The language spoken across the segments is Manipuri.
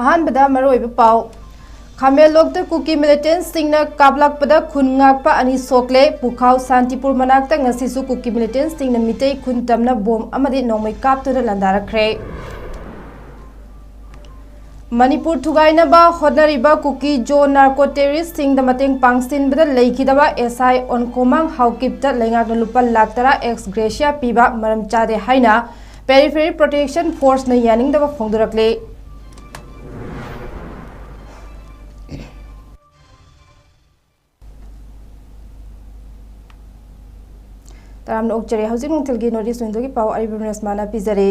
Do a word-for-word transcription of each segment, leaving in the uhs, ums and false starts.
ꯑꯍꯥꯟꯕꯗ ꯃꯔꯨꯑꯣꯏꯕ ꯄꯥꯎ꯫ ꯈꯥꯃꯦꯟꯂꯣꯛꯇ ꯀꯨꯀꯤ ꯃꯤꯂꯤꯇꯦꯟꯁꯁꯤꯡꯅ ꯀꯥꯞꯂꯛꯄꯗ ꯈꯨꯟ ꯉꯥꯛꯄ ꯑꯅꯤ ꯁꯣꯛꯂꯦ꯫ ꯄꯨꯈꯥꯎ ꯁꯥꯟꯇꯤꯄꯨꯔ ꯃꯅꯥꯛꯇ ꯉꯁꯤꯁꯨ ꯀꯨꯀꯤ ꯃꯤꯂꯤꯇꯦꯟꯁꯁꯤꯡꯅ ꯃꯤꯇꯩ ꯈꯨꯟ ꯇꯝꯅ ꯕꯣꯝ ꯑꯃꯗꯤ ꯅꯣꯡꯃꯩ ꯀꯥꯞꯇꯨꯅ ꯂꯥꯟꯗꯥꯔꯛꯈ꯭ꯔꯦ꯫ ꯃꯅꯤꯄꯨꯔ ꯊꯨꯒꯥꯏꯅꯕ ꯍꯣꯠꯅꯔꯤꯕ ꯀꯨꯀꯤ ꯖꯣ ꯅꯥꯔꯀꯣ ꯇꯦꯔꯤꯁꯁꯤꯡꯗ ꯃꯇꯦꯡ ꯄꯥꯡꯁꯤꯟꯕꯗ ꯂꯩꯈꯤꯗꯕ ꯑꯦꯁ ꯑꯥꯏ ꯑꯣꯟꯈꯣꯃꯥꯡ ꯍꯥꯎꯀꯤꯞꯇ ꯂꯩꯉꯥꯛꯅ ꯂꯨꯄꯥ ꯂꯥꯈ ꯇꯔꯥ ꯑꯦꯛꯁ ꯒ꯭ꯔꯦꯁꯤꯌꯥ ꯄꯤꯕ ꯃꯔꯝ ꯆꯥꯗꯦ ꯍꯥꯏꯅ ꯄꯦꯔꯤꯐꯦꯔꯤ ꯄ꯭ꯔꯣꯇꯦꯛꯁꯟ ꯐꯣꯔꯁꯅ ꯌꯥꯅꯤꯡꯗꯕ ꯐꯣꯡꯗꯣꯔꯛꯂꯤ꯫ ꯇꯔꯥꯝꯅ ꯑꯣꯛꯆꯔꯤ꯫ ꯍꯧꯖꯤꯛ ꯅꯨꯡꯊꯤꯜꯒꯤ ꯅꯣꯔꯠ ꯏꯁ ꯋꯤꯟꯗꯣꯒꯤ ꯄꯥꯎ ꯑꯔꯤꯕꯝ ꯔꯦꯁꯃꯥꯅ ꯄꯤꯖꯔꯤ꯫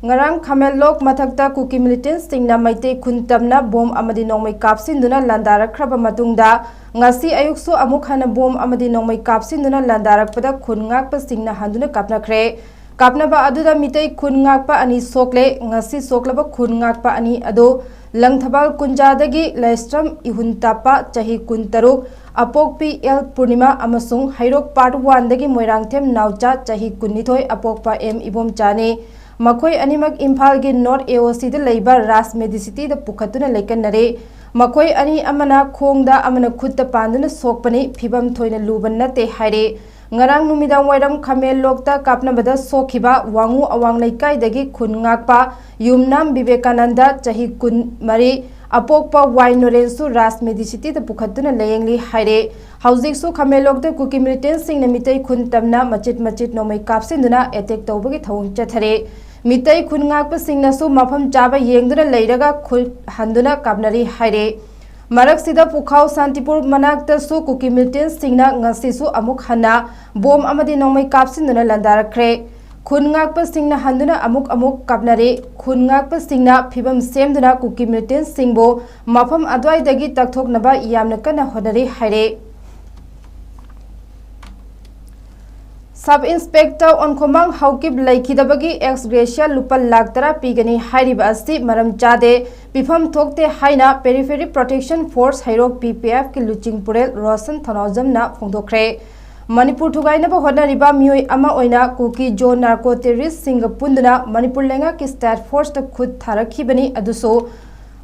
ꯉꯔꯥꯡ ꯈꯥꯃꯦꯟꯂꯣꯛ ꯃꯊꯛꯇ ꯀꯨꯀꯤ ꯃꯤꯂꯤꯇꯦꯟꯁꯁꯤꯡꯅ ꯃꯩꯇꯩ ꯈꯨꯟ ꯇꯝꯅ ꯕꯣꯝ ꯑꯃꯗꯤ ꯅꯣꯡꯃꯩ ꯀꯥꯞꯁꯤꯟꯗꯨꯅ ꯂꯥꯟꯗꯥꯔꯛꯈ꯭ꯔꯕ ꯃꯇꯨꯡꯗ, ꯉꯁꯤ ꯑꯌꯨꯛꯁꯨ ꯑꯃꯨꯛ ꯍꯟꯅ ꯕꯣꯝ ꯑꯃꯗꯤ ꯅꯣꯡꯃꯩ ꯀꯥꯞꯁꯤꯟꯗꯨꯅ ꯂꯥꯟꯗꯥꯔꯛꯄꯗ ꯈꯨꯟ ꯉꯥꯛꯄꯁꯤꯡꯅ ꯍꯟꯗꯨꯅ ꯀꯥꯞꯅꯈ꯭ꯔꯦ꯫ ꯀꯥꯞꯅꯕ ꯑꯗꯨꯗ ꯃꯤꯇꯩ ꯈꯨꯟ ꯉꯥꯛꯄ ꯑꯅꯤ ꯁꯣꯛꯂꯦ꯫ ꯉꯁꯤ ꯁꯣꯛꯂꯕ ꯈꯨꯟ ꯉꯥꯛꯄ ꯑꯅꯤ ꯑꯗꯨ ꯂꯪꯊꯕꯥꯜ ꯀꯨꯟꯖꯥꯗꯒꯤ ꯂꯥꯏꯁ꯭ꯔꯝ ꯏꯍꯨꯟ ꯇꯥꯞꯄ, ꯆꯍꯤ ꯀꯨꯟꯇꯔꯨꯛ, ꯑꯄꯣꯛꯄꯤ ꯑꯦꯜ ꯄꯨꯔꯅꯤꯃꯥ ꯑꯃꯁꯨꯡ ꯍꯩꯔꯣꯛ ꯄꯥꯔꯠ ꯋꯥꯟꯗꯒꯤ ꯃꯣꯏꯔꯥꯡꯊꯦꯝ ꯅꯥꯎꯆꯥ, ꯆꯍꯤ ꯀꯨꯟꯅꯤꯊꯣꯏ, ꯑꯄꯣꯛꯄ ꯑꯦꯝ ꯏꯕꯣꯝꯆꯥꯅꯤ꯫ ꯃꯈꯣꯏ ꯑꯅꯤꯃꯛ ꯏꯝꯐꯥꯜꯒꯤ ꯅꯣꯔꯠ ꯑꯦ ꯑꯣ ꯁꯤꯗ ꯂꯩꯕ ꯔꯥꯖ ꯃꯦꯗꯤꯁꯤꯇꯤꯗ ꯄꯨꯈꯠꯇꯨꯅ ꯂꯩꯀꯟꯅꯔꯦ꯫ ꯃꯈꯣꯏ ꯑꯅꯤ ꯑꯃꯅ ꯈꯣꯡꯗ, ꯑꯃꯅ ꯈꯨꯠꯇ ꯄꯥꯟꯗꯨꯅ ꯁꯣꯛꯄꯅꯤ꯫ ꯐꯤꯕꯝ ꯊꯣꯏꯅ ꯂꯨꯕ ꯅꯠꯇꯦ ꯍꯥꯏꯔꯦ꯫ ꯉꯔꯥꯡ ꯅꯨꯃꯤꯗꯥꯡ ꯋꯥꯏꯔꯝ ꯈꯥꯃꯦꯟꯂꯣꯛꯇ ꯀꯥꯞꯅꯕꯗ ꯁꯣꯛꯈꯤꯕ ꯋꯥꯉꯨ ꯑꯋꯥꯡ ꯂꯩꯀꯥꯏꯗꯒꯤ ꯈꯨꯟ ꯉꯥꯛꯄ ꯌꯨꯝꯅꯥꯝ ꯕꯤꯕꯦꯀꯥꯅꯟꯗ, ꯆꯍꯤ ꯀꯨꯟꯃꯔꯤ, ꯑꯄꯣꯛꯄ ꯋꯥꯏ ꯅꯣꯔꯦꯟꯁꯨ ꯔꯥꯖ ꯃꯦꯗꯤꯁꯤꯇꯤꯗ ꯄꯨꯈꯠꯇꯨꯅ ꯂꯥꯌꯦꯡꯂꯤ ꯍꯥꯏꯔꯦ꯫ ꯍꯧꯖꯤꯛꯁꯨ ꯈꯥꯃꯦꯟꯂꯣꯛꯇ ꯀꯨꯀꯤ ꯃꯤꯂꯤꯇꯦꯟꯁꯁꯤꯡꯅ ꯃꯤꯇꯩ ꯈꯨꯟ ꯇꯝꯅ ꯃꯆꯤꯠ ꯃꯆꯤꯠ ꯅꯣꯡꯃꯩ ꯀꯥꯞꯁꯤꯟꯗꯨꯅ ꯑꯦꯇꯦꯛ ꯇꯧꯕꯒꯤ ꯊꯧꯑꯣꯡ ꯆꯠꯊꯔꯦ꯫ ꯃꯤꯇꯩ ꯈꯨꯟ ꯉꯥꯛꯄꯁꯤꯡꯅꯁꯨ ꯃꯐꯝ ꯆꯥꯕ ꯌꯦꯡꯗꯨꯅ ꯂꯩꯔꯒ ꯈꯨꯜ ꯍꯟꯗꯨꯅ ꯀꯥꯞꯅꯔꯤ ꯍꯥꯏꯔꯦ꯫ ꯃꯔꯛꯁꯤꯗ ꯄꯨꯈꯥꯎ ꯁꯥꯟꯇꯤꯄꯨꯔ ꯃꯅꯥꯛꯇꯁꯨ ꯀꯨꯀꯤ ꯃꯤꯂꯤꯇꯦꯟꯁꯁꯤꯡꯅ ꯉꯁꯤꯁꯨ ꯑꯃꯨꯛ ꯍꯟꯅ ꯕꯣꯝ ꯑꯃꯗꯤ ꯅꯣꯡꯃꯩ ꯀꯥꯞꯁꯤꯟꯗꯨꯅ ꯂꯥꯟꯗꯥꯔꯛꯈ꯭ꯔꯦ꯫ ꯈꯨꯟ ꯉꯥꯛꯄꯁꯤꯡꯅ ꯍꯟꯗꯨꯅ ꯑꯃꯨꯛ ꯑꯃꯨꯛ ꯀꯥꯞꯅꯔꯦ꯫ ꯈꯨꯟ ꯉꯥꯛꯄꯁꯤꯡꯅ ꯐꯤꯕꯝ ꯁꯦꯝꯗꯨꯅ ꯀꯨꯀꯤ ꯃꯤꯂꯤꯇꯦꯟꯁꯁꯤꯡꯕꯨ ꯃꯐꯝ ꯑꯗꯨꯋꯥꯏꯗꯒꯤ ꯇꯛꯊꯣꯛꯅꯕ ꯌꯥꯝꯅ ꯀꯟꯅ ꯍꯣꯠꯅꯔꯤ ꯍꯥꯏꯔꯦ꯫ ꯁꯕ ꯏꯟꯁꯄꯦꯛꯇꯔ ꯑꯣꯟꯈꯣꯃꯥꯡ ꯍꯥꯎꯀꯤꯞ ꯂꯩꯈꯤꯗꯕꯒꯤ ꯑꯦꯛꯁ ꯒ꯭ꯔꯦꯁꯤꯌꯥ ꯂꯨꯄꯥ ꯂꯥꯈ ꯇꯔꯥ ꯄꯤꯒꯅꯤ ꯍꯥꯏꯔꯤꯕ ꯑꯁꯤ ꯃꯔꯝ ꯆꯥꯗꯦ, ꯄꯤꯐꯝ ꯊꯣꯛꯇꯦ ꯍꯥꯏꯅ ꯄꯦꯔꯤꯐꯦꯔꯤ ꯄ꯭ꯔꯣꯇꯦꯛꯁꯟ ꯐꯣꯔꯁ ꯍꯩꯔꯣꯛ ꯄꯤ ꯄꯤ ꯑꯦꯐꯀꯤ ꯂꯨꯆꯤꯡꯄꯨꯔꯦꯜ ꯔꯣꯁꯟ ꯊꯧꯅꯥꯎꯖꯝꯅ ꯐꯣꯡꯗꯣꯛꯈ꯭ꯔꯦ꯫ ꯃꯅꯤꯄꯨꯔ ꯊꯨꯒꯥꯏꯅꯕ ꯍꯣꯠꯅꯔꯤꯕ ꯃꯤꯑꯣꯏ ꯑꯃ ꯑꯣꯏꯅ ꯀꯨꯀꯤ ꯖꯣ ꯅꯥꯔꯀꯣ ꯇꯦꯔꯣꯔꯤꯁꯁꯤꯡꯒ ꯄꯨꯟꯗꯨꯅ ꯃꯅꯤꯄꯨꯔ ꯂꯩꯉꯥꯛꯀꯤ ꯁ꯭ꯇꯦꯠ ꯐꯣꯔꯁꯇ ꯈꯨꯠ ꯊꯥꯔꯛꯈꯤꯕꯅꯤ꯫ ꯑꯗꯨꯁꯨ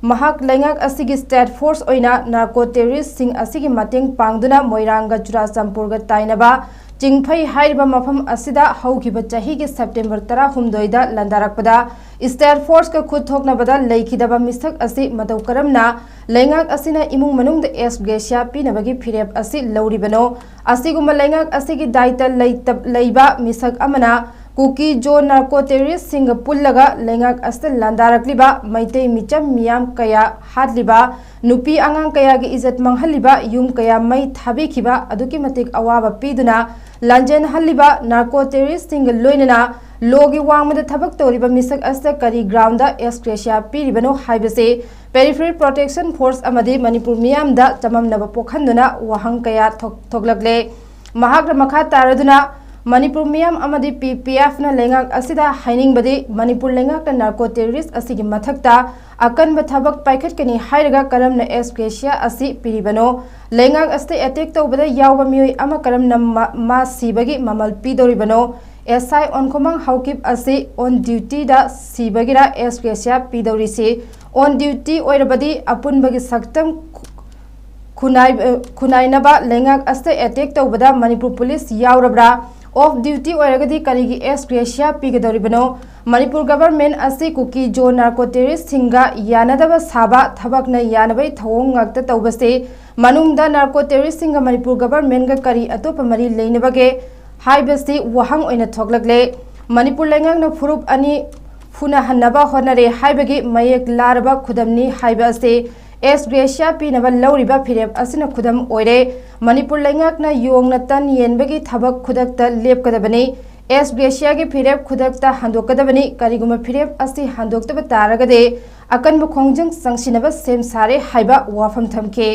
ꯃꯍꯥꯛ ꯂꯩꯉꯥꯛ ꯑꯁꯤꯒꯤ ꯁ꯭ꯇꯦꯠ ꯐꯣꯔꯁ ꯑꯣꯏꯅ ꯅꯥꯔꯀꯣ ꯇꯦꯔꯣꯔꯤꯁꯁꯤꯡ ꯑꯁꯤꯒꯤ ꯃꯇꯦꯡ ꯄꯥꯡꯗꯨꯅ ꯃꯣꯏꯔꯥꯡꯒ ꯆꯨꯔꯥꯆꯥꯟꯄꯨꯔꯒ ꯇꯥꯏꯅꯕ ꯆꯤꯡꯐꯩ ꯍꯥꯏꯔꯤꯕ ꯃꯐꯝ ꯑꯁꯤꯗ ꯍꯧꯈꯤꯕ ꯆꯍꯤꯒꯤ ꯁꯦꯞꯇꯦꯝꯕꯔ ꯇꯔꯥꯍꯨꯝꯗꯣꯏꯗ ꯂꯥꯟꯗꯥꯔꯛꯄꯗ ꯁ꯭ꯇꯦꯠ ꯐꯣꯔꯁꯀ ꯈꯨꯠ ꯊꯣꯛꯅꯕꯗ ꯂꯩꯈꯤꯗꯕ ꯃꯤꯁꯛ ꯑꯁꯤ ꯃꯇꯧ ꯀꯔꯝꯅ ꯂꯩꯉꯥꯛ ꯑꯁꯤꯅ ꯏꯃꯨꯡ ꯃꯅꯨꯡꯗ ꯑꯦꯁ ꯒ꯭ꯔꯦꯁꯤꯌꯥ ꯄꯤꯅꯕꯒꯤ ꯐꯤꯔꯦꯞ ꯑꯁꯤ ꯂꯧꯔꯤꯕꯅꯣ? ꯑꯁꯤꯒꯨꯝꯕ ꯂꯩꯉꯥꯛ ꯑꯁꯤꯒꯤ ꯗꯥꯏꯇ ꯂꯩꯇ-, ꯂꯩꯕ ꯃꯤꯁꯛ ꯑꯃꯅ ꯀꯨꯀꯤ ꯖꯣ ꯅꯥꯔꯀꯣ ꯇꯦꯔꯣꯔꯤꯁꯁꯤꯡꯒ ꯄꯨꯜꯂꯒ ꯂꯩꯉꯥꯛ ꯑꯁꯤꯗ ꯂꯥꯟꯗꯥꯔꯛꯂꯤꯕ ꯃꯩꯇꯩ ꯃꯤꯆꯝ ꯃꯤꯌꯥꯝ ꯀꯌꯥ ꯍꯥꯠꯂꯤꯕ, ꯅꯨꯄꯤ ꯑꯉꯥꯡ ꯀꯌꯥꯒꯤ ꯏꯖꯠ ꯃꯥꯡꯍꯜꯂꯤꯕ, ꯌꯨꯝ ꯀꯌꯥ ꯃꯩ ꯊꯥꯕꯤꯈꯤꯕ, ꯑꯗꯨꯛꯀꯤ ꯃꯇꯤꯛ ꯑꯋꯥꯕ ꯄꯤꯗꯨꯅ ꯂꯥꯟꯖꯦꯟꯍꯜꯂꯤꯕ ꯅꯥꯔꯀꯣ ꯇꯦꯔꯣꯔꯤꯁꯁꯤꯡꯒ ꯂꯣꯏꯅꯅ ꯂꯣꯒꯤ ꯋꯥꯡꯃꯗ ꯊꯕꯛ ꯇꯧꯔꯤꯕ ꯃꯤꯁꯛ ꯑꯁꯤꯗ ꯀꯔꯤ ꯒ꯭ꯔꯥꯎꯟꯗ ꯑꯦꯁ ꯒ꯭ꯔꯦꯁꯤꯌꯥ ꯄꯤꯔꯤꯕꯅꯣ ꯍꯥꯏꯕꯁꯤ ꯄꯦꯔꯤꯐꯦꯔꯤ ꯄ꯭ꯔꯣꯇꯦꯛꯁꯟ ꯐꯣꯔꯁ ꯑꯃꯗꯤ ꯃꯅꯤꯄꯨꯔ ꯃꯤꯌꯥꯝꯗ ꯆꯃꯝꯅꯕ ꯄꯣꯛꯍꯟꯗꯨꯅ ꯋꯥꯍꯪ ꯀꯌꯥ ꯊꯣꯛ-, ꯊꯣꯛꯂꯛꯂꯦ꯫ ꯃꯍꯥꯛꯅ ꯃꯈꯥ ꯇꯥꯔꯗꯨꯅ, ꯃꯅꯤꯄꯨꯔ ꯃꯤꯌꯥꯝ ꯑꯃꯗꯤ ꯄꯤ ꯄꯤ ꯑꯦꯐꯅ ꯂꯩꯉꯥꯛ ꯑꯁꯤꯗ ꯍꯥꯏꯅꯤꯡꯕꯗꯤ, ꯃꯅꯤꯄꯨꯔ ꯂꯩꯉꯥꯛꯅ ꯅꯥꯔꯀꯣ ꯇꯦꯔꯣꯔꯤꯁꯠ ꯑꯁꯤꯒꯤ ꯃꯊꯛꯇ ꯑꯀꯟꯕ ꯊꯕꯛ ꯄꯥꯏꯈꯠꯀꯅꯤ ꯍꯥꯏꯔꯒ ꯀꯔꯝꯅ ꯑꯦꯁ ꯒ꯭ꯔꯦꯁꯤꯌꯥ ꯑꯁꯤ ꯄꯤꯔꯤꯕꯅꯣ? ꯂꯩꯉꯥꯛ ꯑꯁꯤꯗ ꯑꯦꯇꯦꯛ ꯇꯧꯕꯗ ꯌꯥꯎꯕ ꯃꯤꯑꯣꯏ ꯑꯃ ꯀꯔꯝꯅ ꯃꯥ-, ꯃꯥ ꯁꯤꯕꯒꯤ ꯃꯃꯜ ꯄꯤꯗꯧꯔꯤꯕꯅꯣ? ꯑꯦꯁ ꯑꯥꯏ ꯑꯣꯟꯈꯣꯃꯥꯡ ꯍꯥꯎꯀꯤꯞ ꯑꯁꯤ ꯑꯣꯟ ꯗ꯭ꯌꯨꯇꯤꯗ ꯁꯤꯕꯒꯤꯔ ꯑꯦꯁ ꯒ꯭ꯔꯦꯁꯤꯌꯥ ꯄꯤꯗꯧꯔꯤꯁꯤ? ꯑꯣꯟ ꯗ꯭ꯌꯨꯇꯤ ꯑꯣꯏꯔꯕꯗꯤ ꯑꯄꯨꯟꯕꯒꯤ ꯁꯛꯇꯝ ꯈꯨ-, ꯈꯨꯟꯅꯥꯏ-, ꯑ, ꯈꯨꯟꯅꯥꯏꯅꯕ ꯂꯩꯉꯥꯛ ꯑꯁꯤꯗ ꯑꯦꯇꯦꯛ ꯇꯧꯕꯗ ꯃꯅꯤꯄꯨꯔ ꯄꯨꯂꯤꯁ ꯌꯥꯎꯔꯕ꯭ꯔꯥ? ꯑꯣꯐ ꯗ꯭ꯌꯨꯇꯤ ꯑꯣꯏꯔꯒꯗꯤ ꯀꯔꯤꯒꯤ ꯑꯦꯁ ꯒ꯭ꯔꯦꯁꯤꯌꯥ ꯄꯤꯒꯗꯧꯔꯤꯕꯅꯣ? ꯃꯅꯤꯄꯨꯔ ꯒꯚꯔꯟꯃꯦꯟꯠ ꯑꯁꯤ ꯀꯨꯀꯤ ꯖꯣ ꯅꯥꯔꯀꯣ ꯇꯦꯔꯣꯔꯤꯁꯠꯁꯤꯡꯒ ꯌꯥꯅꯗꯕ ꯁꯥꯕ, ꯊꯕꯛꯅ ꯌꯥꯅꯕꯩ ꯊꯧꯑꯣꯡ ꯉꯥꯛꯇ ꯇꯧꯕꯁꯤ ꯃꯅꯨꯡꯗ ꯅꯥꯔꯀꯣ ꯇꯦꯔꯣꯔꯤꯁꯠꯁꯤꯡꯒ ꯃꯅꯤꯄꯨꯔ ꯒꯚꯔꯟꯃꯦꯟꯠꯒ ꯀꯔꯤ ꯑꯇꯣꯞꯄ ꯃꯔꯤ ꯂꯩꯅꯕꯒꯦ ꯍꯥꯏꯕꯁꯤ ꯋꯥꯍꯪ ꯑꯣꯏꯅ ꯊꯣꯛꯂꯛꯂꯦ꯫ ꯃꯅꯤꯄꯨꯔ ꯂꯩꯉꯥꯛꯅ ꯐꯨꯔꯨꯞ ꯑꯅꯤ ꯐꯨꯅꯍꯟꯅꯕ ꯍꯣꯠꯅꯔꯦ ꯍꯥꯏꯕꯒꯤ ꯃꯌꯦꯛ ꯂꯥꯔꯕ ꯈꯨꯗꯝꯅꯤ ꯍꯥꯏꯕ ꯑꯁꯤ ꯑꯦꯁ ꯒ꯭ꯔꯦꯁꯤꯌꯥ ꯄꯤꯅꯕ ꯂꯧꯔꯤꯕ ꯐꯤꯔꯦꯞ ꯑꯁꯤꯅ ꯈꯨꯗꯝ ꯑꯣꯏꯔꯦ꯫ ꯃꯅꯤꯄꯨꯔ ꯂꯩꯉꯥꯛꯅ ꯌꯣꯡꯅ ꯇꯟ ꯌꯦꯟꯕꯒꯤ ꯊꯕꯛ ꯈꯨꯗꯛꯇ ꯂꯦꯞꯀꯗꯕꯅꯤ꯫ ꯑꯦꯁ ꯒ꯭ꯔꯦꯁꯤꯌꯥꯒꯤ ꯐꯤꯔꯦꯞ ꯈꯨꯗꯛꯇ ꯍꯟꯗꯣꯛꯀꯗꯕꯅꯤ꯫ ꯀꯔꯤꯒꯨꯝꯕ ꯐꯤꯔꯦꯞ ꯑꯁꯤ ꯍꯟꯗꯣꯛꯇꯕ ꯇꯥꯔꯒꯗꯤ ꯑꯀꯟꯕ ꯈꯣꯡꯖꯪ ꯆꯪꯁꯤꯟꯅꯕ ꯁꯦꯝ ꯁꯥꯔꯦ ꯍꯥꯏꯕ ꯋꯥꯐꯝ ꯊꯝꯈꯤ꯫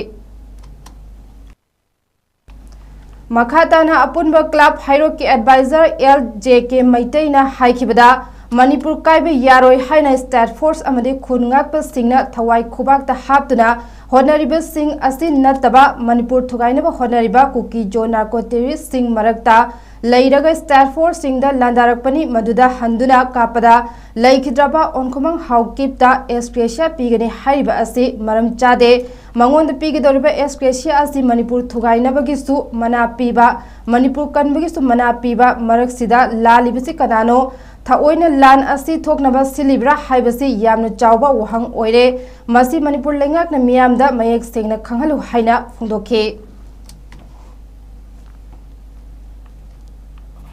ꯃꯈꯥ ꯇꯥꯅ ꯑꯄꯨꯟꯕ ꯀ꯭ꯂꯕ ꯍꯩꯔꯣꯛꯀꯤ ꯑꯦꯗꯚꯥꯏꯖꯔ ꯑꯦꯜ ꯖꯦ ꯀꯦ ꯃꯩꯇꯩꯅ ꯍꯥꯏꯈꯤꯕꯗ, ꯃꯅꯤꯄꯨꯔ ꯀꯥꯏꯕ ꯌꯥꯔꯣꯏ ꯍꯥꯏꯅ ꯁ꯭ꯇꯦꯠ ꯐꯣꯔꯁ ꯑꯃꯗꯤ ꯈꯨꯟ ꯉꯥꯛꯄꯁꯤꯡꯅ ꯊꯋꯥꯏ ꯈꯨꯕꯥꯛꯇ ꯍꯥꯞꯇꯨꯅ ꯍꯣꯠꯅꯔꯤꯕꯁꯤꯡ ꯑꯁꯤ ꯅꯠꯇꯕ ꯃꯅꯤꯄꯨꯔ ꯊꯨꯒꯥꯏꯅꯕ ꯍꯣꯠꯅꯔꯤꯕ ꯀꯨꯀꯤ ꯖꯣ ꯅꯥꯔꯀꯣ ꯇꯦꯔꯣꯔꯤꯁꯁꯤꯡ ꯃꯔꯛꯇ ꯂꯩꯔꯒ ꯁ꯭ꯇꯦꯠ ꯐꯣꯔꯁꯁꯤꯡꯗ ꯂꯥꯟꯗꯥꯔꯛꯄꯅꯤ꯫ ꯃꯗꯨꯗ ꯍꯟꯗꯨꯅ ꯀꯥꯞꯄꯗ ꯂꯩꯈꯤꯗ꯭ꯔꯕ ꯑꯣꯟꯈꯨꯃꯪ ꯍꯥꯎꯀꯤꯞꯇ ꯑꯦꯁ ꯒ꯭ꯔꯦꯁꯤꯌꯥ ꯄꯤꯒꯅꯤ ꯍꯥꯏꯔꯤꯕ ꯑꯁꯤ ꯃꯔꯝ ꯆꯥꯗꯦ꯫ ꯃꯉꯣꯟꯗ ꯄꯤꯒꯗꯧꯔꯤꯕ ꯑꯦꯁ ꯒ꯭ꯔꯦꯁꯤꯌꯥ ꯑꯁꯤ ꯃꯅꯤꯄꯨꯔ ꯊꯨꯒꯥꯏꯅꯕꯒꯤꯁꯨ ꯃꯅꯥ ꯄꯤꯕ, ꯃꯅꯤꯄꯨꯔ ꯀꯟꯕꯒꯤꯁꯨ ꯃꯅꯥ ꯄꯤꯕ ꯃꯔꯛꯁꯤꯗ ꯂꯥꯜꯂꯤꯕꯁꯤ ꯀꯅꯥꯅꯣ? ꯊꯑꯣꯏꯅ ꯂꯥꯟ ꯑꯁꯤ ꯊꯣꯛꯅꯕ ꯁꯤꯜꯂꯤꯕ꯭ꯔꯥ ꯍꯥꯏꯕꯁꯤ ꯌꯥꯝꯅ ꯆꯥꯎꯕ ꯋꯥꯍꯪ ꯑꯣꯏꯔꯦ꯫ ꯃꯁꯤ ꯃꯅꯤꯄꯨꯔ ꯂꯩꯉꯥꯛꯅ ꯃꯤꯌꯥꯝꯗ ꯃꯌꯦꯛ ꯁꯦꯡꯅ ꯈꯪꯍꯜꯂꯨ ꯍꯥꯏꯅ ꯐꯣꯡꯗꯣꯛꯈꯤ꯫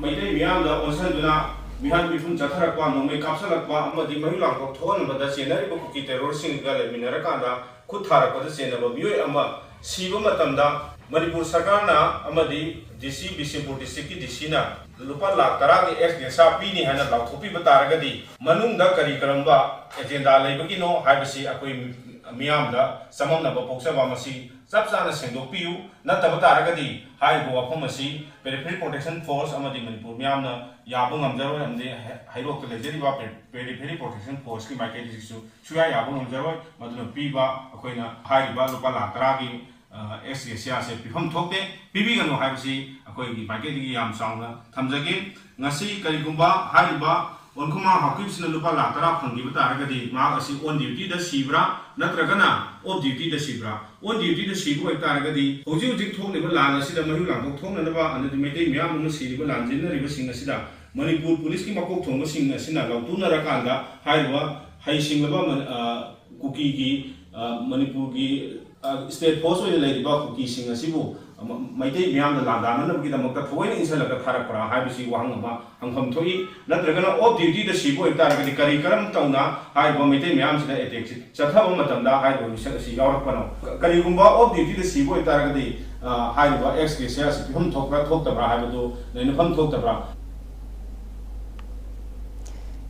ꯃꯩꯇꯩ ꯃꯤꯌꯥꯝꯗ ꯑꯣꯟꯁꯤꯟꯗꯨꯅ ꯃꯤꯍꯥꯠ ꯃꯤꯄꯨꯟ ꯆꯠꯊꯔꯛꯄ, ꯅꯣꯡꯃꯩ ꯀꯥꯞꯁꯤꯜꯂꯛꯄ ꯑꯃꯗꯤ ꯃꯩ ꯂꯥꯡꯄꯣꯛ ꯊꯣꯛꯍꯟꯕꯗ ꯆꯦꯟꯅꯔꯤꯕ ꯀꯨꯀꯤ ꯇꯦꯔꯣꯔꯁꯤꯡꯒ ꯂꯩꯃꯤꯟꯅꯔꯀꯥꯟꯗ ꯈꯨꯠ ꯊꯥꯔꯛꯄꯗ ꯆꯦꯟꯅꯕ ꯃꯤꯑꯣꯏ ꯑꯃ ꯁꯤꯕ ꯃꯇꯝꯗ ꯃꯅꯤꯄꯨꯔ ꯁꯔꯀꯥꯔꯅ ꯑꯃꯗꯤ ꯗꯤ ꯁꯤ, ꯕꯤꯁꯦꯝꯄꯨꯔ ꯗꯤꯁꯇ꯭ꯔꯤꯛꯀꯤ ꯗꯤ ꯁꯤꯅ ꯂꯨꯄꯥ ꯂꯥꯈ ꯇꯔꯥꯒꯤ ꯑꯦꯁ ꯒ꯭ꯔꯦꯁꯤꯌꯥ ꯄꯤꯅꯤ ꯍꯥꯏꯅ ꯂꯥꯎꯊꯣꯛꯄꯤꯕ ꯇꯥꯔꯒꯗꯤ ꯃꯅꯨꯡꯗ ꯀꯔꯤ ꯀꯔꯝꯕ ꯑꯦꯖꯦꯟꯗꯥ ꯂꯩꯕꯒꯤꯅꯣ ꯍꯥꯏꯕꯁꯤ ꯑꯩꯈꯣꯏ ꯃꯤꯌꯥꯝꯗ ꯆꯃꯝꯅꯕ ꯄꯣꯛꯆꯕ ꯃꯁꯤ ꯆꯞ ꯆꯥꯅ ꯁꯦꯡꯗꯣꯛꯄꯤꯌꯨ꯫ ꯅꯠꯇꯕ ꯇꯥꯔꯒꯗꯤ ꯍꯥꯏꯔꯤꯕ ꯋꯥꯐꯝ ꯑꯁꯤ Peripheral Protection Force ꯑꯃꯗꯤ ꯃꯅꯤꯄꯨꯔ ꯃꯤꯌꯥꯝꯅ ꯌꯥꯕ ꯉꯝꯖꯔꯣꯏ, ꯑꯃꯗꯤ ꯍꯩꯔꯣꯛꯇ ꯂꯩꯖꯔꯤꯕ Peripheral Protection Forceꯀꯤ ꯃꯥꯏꯀꯩꯗꯒꯤꯁꯨ ꯁꯨꯌꯥ ꯌꯥꯕ ꯉꯝꯖꯔꯣꯏ꯫ ꯃꯗꯨꯅ ꯄꯤꯕ ꯑꯩꯈꯣꯏꯅ ꯍꯥꯏꯔꯤꯕ ꯂꯨꯄꯥ ꯂꯥꯈ ꯇꯔꯥꯒꯤ ꯑꯦꯁ ꯒ꯭ꯔꯦꯁꯤꯌꯥꯁꯦ ꯄꯤꯐꯝ ꯊꯣꯛꯇꯦ, ꯄꯤꯕꯤꯒꯅꯨ ꯍꯥꯏꯕꯁꯤ ꯑꯩꯈꯣꯏꯒꯤ ꯃꯥꯏꯀꯩꯗꯒꯤ ꯌꯥꯝ ꯆꯥꯎꯅ ꯊꯝꯖꯒꯦ꯫ ꯉꯁꯤ ꯀꯔꯤꯒꯨꯝꯕ ꯍꯥꯏꯔꯤꯕ ꯑꯣꯟꯈꯨꯃꯥ ꯍꯥꯎꯀꯤꯞꯁꯤꯅ ꯂꯨꯄꯥ ꯂꯥꯈ ꯇꯔꯥ ꯐꯪꯈꯤꯕ ꯇꯥꯔꯒꯗꯤ ꯃꯍꯥꯛ ꯑꯁꯤ on dutyꯗ ꯁꯤꯕ꯭ꯔꯥ ꯅꯠꯇ꯭ꯔꯒꯅ off dutyꯗ ꯁꯤꯕ꯭ꯔꯥ? On dutyꯗ ꯁꯤꯕ ꯑꯣꯏꯕ ꯇꯥꯔꯒꯗꯤ ꯍꯧꯖꯤꯛ ꯍꯧꯖꯤꯛ ꯊꯣꯛꯂꯤꯕ ꯂꯥꯟ ꯑꯁꯤꯗ ꯃꯩꯍꯧ ꯂꯥꯡꯄꯣꯛ ꯊꯣꯛꯅꯅꯕ ꯑꯃꯗꯤ ꯃꯩꯇꯩ ꯃꯌꯥꯝ ꯑꯃ ꯁꯤꯔꯤꯕ ꯂꯥꯟꯖꯦꯟꯅꯔꯤꯕꯁꯤꯡ ꯑꯁꯤꯗ ꯃꯅꯤꯄꯨꯔ ꯄꯨꯂꯤꯁꯀꯤ ꯃꯀꯣꯛ ꯊꯣꯡꯕꯁꯤꯡ ꯑꯁꯤꯅ ꯂꯥꯎꯊꯣꯛꯅꯔꯀꯥꯟꯗ ꯍꯥꯏꯔꯤꯕ ꯍꯩꯁꯤꯡꯂꯕ ꯃ-, ꯑ, ꯀꯨꯀꯤꯒꯤ, ꯑ, ꯃꯅꯤꯄꯨꯔꯒꯤ, ꯑ, state force ꯑꯣꯏꯅ ꯂꯩꯔꯤꯕ ꯀꯨꯀꯤꯁꯤꯡ ꯑꯁꯤꯕꯨ ꯃ-, ꯃꯩꯇꯩ ꯃꯤꯌꯥꯝꯅ ꯂꯥꯟꯗꯥꯅꯅꯕꯒꯤꯗꯃꯛꯇ ꯊꯑꯣꯏꯅ ꯏꯟꯁꯤꯜꯂꯒ ꯊꯥꯔꯛꯄ꯭ꯔꯥ ꯍꯥꯏꯕꯁꯤ ꯋꯥꯍꯪ ꯑꯃ ꯍꯪꯐꯝ ꯊꯣꯛꯏ꯫ ꯅꯠꯇ꯭ꯔꯒꯅ off dutyꯗ ꯁꯤꯕ ꯑꯣꯏꯕ ꯇꯥꯔꯒꯗꯤ ꯀꯔꯤ ꯀꯔꯝ ꯇꯧꯅ ꯍꯥꯏꯔꯤꯕ ꯃꯩꯇꯩ ꯃꯌꯥꯝꯁꯤꯗ attackꯁꯤ ꯆꯠꯊꯕ ꯃꯇꯝꯗ ꯍꯥꯏꯔꯤꯕ ꯃꯤꯁꯛ ꯑꯁꯤ ꯌꯥꯎꯔꯛꯄꯅꯣ? ꯀꯔꯤꯒꯨꯝꯕ off dutyꯗ ꯁꯤꯕ ꯑꯣꯏꯕ ꯇꯥꯔꯒꯗꯤ, ꯑ, ꯍꯥꯏꯔꯤꯕ ꯑꯦꯁ ꯒ꯭ꯔꯦꯁꯤꯌꯥ ꯑꯁꯤ ꯄꯤꯐꯝ ꯊꯣꯛꯄ꯭ꯔꯥ ꯊꯣꯛꯇꯕ꯭ꯔꯥ ꯍꯥꯏꯕꯗꯨ ꯅꯩꯅꯐꯝ ꯊꯣꯛꯇꯕ꯭ꯔꯥ?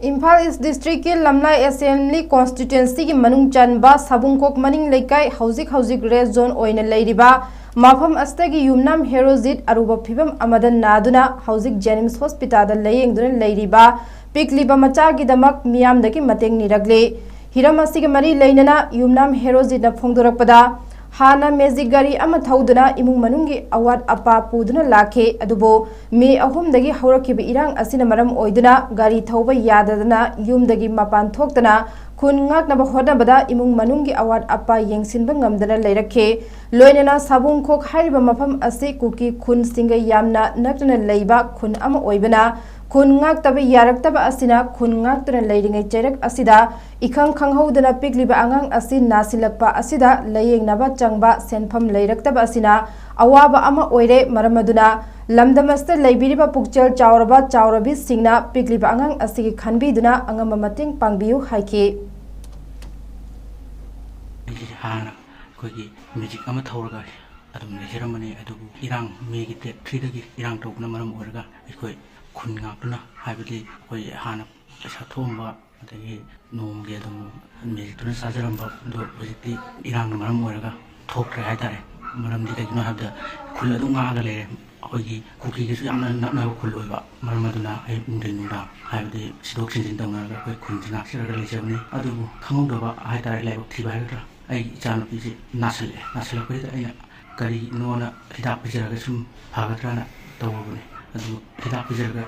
ꯏꯝꯐꯥꯜ ꯏꯁ ꯗꯤꯁꯇ꯭ꯔꯤꯛꯀꯤ ꯂꯝꯂꯥꯏ ꯑꯦꯁꯦꯝꯕ꯭ꯂꯤ ꯀꯣꯟꯁꯇꯤꯇ꯭ꯋꯦꯟꯁꯤꯒꯤ ꯃꯅꯨꯡ ꯆꯟꯕ ꯁꯥꯕꯨꯡꯈꯣꯛ ꯃꯅꯤꯡ ꯂꯩꯀꯥꯏ, ꯍꯧꯖꯤꯛ ꯍꯧꯖꯤꯛ ꯔꯦꯗ ꯖꯣꯟ ꯑꯣꯏꯅ ꯂꯩꯔꯤꯕ ꯃꯐꯝ ꯑꯁꯤꯗꯒꯤ ꯌꯨꯝꯅꯥꯝ ꯍꯦꯔꯣꯖꯤꯠ ꯑꯔꯨꯕ ꯐꯤꯕꯝ ꯑꯃꯗ ꯅꯥꯗꯨꯅ ꯍꯧꯖꯤꯛ ꯖꯦꯅꯤꯝꯁ ꯍꯣꯁꯄꯤꯇꯥꯜꯗ ꯂꯥꯌꯦꯡꯗꯨꯅ ꯂꯩꯔꯤꯕ ꯄꯤꯛꯂꯤꯕ ꯃꯆꯥꯒꯤꯗꯃꯛ ꯃꯤꯌꯥꯝꯗꯒꯤ ꯃꯇꯦꯡ ꯅꯤꯔꯛꯂꯤ꯫ ꯍꯤꯔꯝ ꯑꯁꯤꯒ ꯃꯔꯤ ꯂꯩꯅꯅ ꯌꯨꯝꯅꯥꯝ ꯍꯦꯔꯣꯖꯤꯠꯅ ꯐꯣꯡꯗꯣꯔꯛꯄꯗ, ꯍꯥꯟꯅ ꯃꯦꯖꯤꯛ ꯒꯥꯔꯤ ꯑꯃ ꯊꯧꯗꯨꯅ ꯏꯃꯨꯡ ꯃꯅꯨꯡꯒꯤ ꯑꯋꯥꯠ ꯑꯄꯥ ꯄꯨꯗꯨꯅ ꯂꯥꯛꯈꯤ꯫ ꯑꯗꯨꯕꯨ ꯃꯦ ꯑꯍꯨꯝꯗꯒꯤ ꯍꯧꯔꯛꯈꯤꯕ ꯏꯔꯥꯡ ꯑꯁꯤꯅ ꯃꯔꯝ ꯑꯣꯏꯗꯨꯅ ꯒꯥꯔꯤ ꯊꯧꯕ ꯌꯥꯗꯗꯅ ꯌꯨꯝꯗꯒꯤ ꯃꯄꯥꯟ ꯊꯣꯛꯇꯅ ꯈꯨꯟ ꯉꯥꯛꯅꯕ ꯍꯣꯠꯅꯕꯗ ꯏꯃꯨꯡ ꯃꯅꯨꯡꯒꯤ ꯑꯋꯥꯠ ꯑꯄꯥ ꯌꯦꯡꯁꯤꯟꯕ ꯉꯝꯗꯅ ꯂꯩꯔꯛꯈꯤ꯫ ꯂꯣꯏꯅꯅ ꯁꯥꯕꯨꯡꯈꯣꯛ ꯍꯥꯏꯔꯤꯕ ꯃꯐꯝ ꯑꯁꯤ ꯀꯨꯀꯤ ꯈꯨꯟꯁꯤꯡꯒ ꯌꯥꯝꯅ ꯅꯛꯅꯅ ꯂꯩꯕ ꯈꯨꯟ ꯑꯃ ꯑꯣꯏꯕꯅ, ꯈꯨꯟ ꯉꯥꯛꯇꯕ ꯌꯥꯔꯛꯇꯕ ꯑꯁꯤꯅ ꯈꯨꯟ ꯉꯥꯛꯇꯨꯅ ꯂꯩꯔꯤꯉꯩ ꯆꯩꯔꯛ ꯑꯁꯤꯗ ꯏꯈꯪ ꯈꯪꯍꯧꯗꯅ ꯄꯤꯛꯂꯤꯕ ꯑꯉꯥꯡ ꯑꯁꯤ ꯅꯥꯁꯤꯜꯂꯛꯄ ꯑꯁꯤꯗ ꯂꯥꯌꯦꯡꯅꯕ ꯆꯪꯕ ꯁꯦꯟꯐꯝ ꯂꯩꯔꯛꯇꯕ ꯑꯁꯤꯅ ꯑꯋꯥꯕ ꯑꯃ ꯑꯣꯏꯔꯦ꯫ ꯃꯔꯝ ꯑꯗꯨꯅ ꯂꯝꯗꯝ ꯑꯁꯤꯗ ꯂꯩꯕꯤꯔꯤꯕ ꯄꯨꯛꯆꯦꯜ ꯆꯥꯎꯔꯕ ꯆꯥꯎꯔꯕꯤꯁꯤꯡꯅ ꯄꯤꯛꯂꯤꯕ ꯑꯉꯥꯡ ꯑꯁꯤꯒꯤ ꯈꯟꯕꯤꯗꯨꯅ ꯑꯉꯝꯕ ꯃꯇꯦꯡ ꯄꯥꯡꯕꯤꯌꯨ ꯍꯥꯏꯈꯤ꯫ ꯑꯩꯁꯦ ꯍꯥꯟꯅ ꯑꯩꯈꯣꯏꯒꯤ ꯃꯦꯖꯤꯛ ꯑꯃ ꯊꯧꯔꯒ ꯑꯗꯨꯝ ꯂꯩꯖꯔꯝꯕꯅꯤ, ꯑꯗꯨꯕꯨ ꯏꯔꯥꯡ ꯃꯦꯒꯤ ꯗꯦꯠ ꯊ꯭ꯔꯤꯗꯒꯤ ꯏꯔꯥꯡ ꯇꯧꯕꯅ ꯃꯔꯝ ꯑꯣꯏꯔꯒ ꯑꯩꯈꯣꯏ ꯈꯨꯟ ꯉꯥꯛꯇꯨꯅ, ꯍꯥꯏꯕꯗꯤ ꯑꯩꯈꯣꯏ ꯍꯥꯟꯅ ꯄꯩꯁꯥ ꯊꯣꯛꯑꯝꯕ ꯑꯗꯒꯤ ꯅꯣꯡꯃꯒꯤ ꯑꯗꯨꯝ ꯃꯦꯖꯤꯛꯇꯨꯅ ꯆꯥꯖꯔꯝꯕ ꯑꯗꯣ ꯍꯧꯖꯤꯛꯇꯤ ꯏꯔꯥꯡꯅ ꯃꯔꯝ ꯑꯣꯏꯔꯒ ꯊꯣꯛꯇ꯭ꯔꯦ ꯍꯥꯏꯇꯥꯔꯦ꯫ ꯃꯔꯝꯗꯤ ꯀꯩꯒꯤꯅꯣ ꯍꯥꯏꯕꯗ ꯈꯨꯜ ꯑꯗꯨꯝ ꯉꯥꯛꯑꯒ ꯂꯩꯔꯦ꯫ ꯑꯩꯈꯣꯏꯒꯤ ꯀꯨꯀꯤꯒꯁꯨ ꯌꯥꯝꯅ ꯅꯛꯅꯕ ꯈꯨꯜ ꯑꯣꯏꯕ, ꯃꯔꯝ ꯑꯗꯨꯅ ꯑꯌꯨꯛ ꯅꯨꯡꯊꯤꯟ ꯅꯨꯡꯗꯥꯡ ꯍꯥꯏꯕꯗꯤ ꯁꯤꯗꯣꯛ ꯁꯤꯟꯖꯤꯟ ꯇꯧꯅꯔꯒ ꯑꯩꯈꯣꯏ ꯈꯨꯟꯁꯤ ꯉꯥꯛꯆꯔꯒ ꯂꯩꯖꯕꯅꯤ꯫ ꯑꯗꯨꯕꯨ ꯈꯪꯍꯧꯗꯕ ꯍꯥꯏꯇꯥꯔꯦ, ꯂꯥꯏꯕꯛ ꯊꯤꯕ ꯍꯥꯏꯒꯗ꯭ꯔꯥ, ꯑꯩꯒꯤ ꯏꯆꯥꯅꯨꯄꯤꯁꯦ ꯅꯥꯁꯤꯜꯂꯛꯑꯦ꯫ ꯅꯥꯁꯤꯜꯂꯛꯄꯁꯤꯗ ꯑꯩꯅ ꯀꯔꯤꯅꯣꯅ ꯍꯤꯗꯥꯛ ꯄꯤꯖꯔꯒ ꯁꯨꯝ ꯐꯒꯗ꯭ꯔꯥꯅ ꯇꯧꯔꯨꯕꯅꯤ꯫ ꯑꯗꯨ ꯍꯤꯗꯥꯛ ꯄꯤꯖꯔꯒ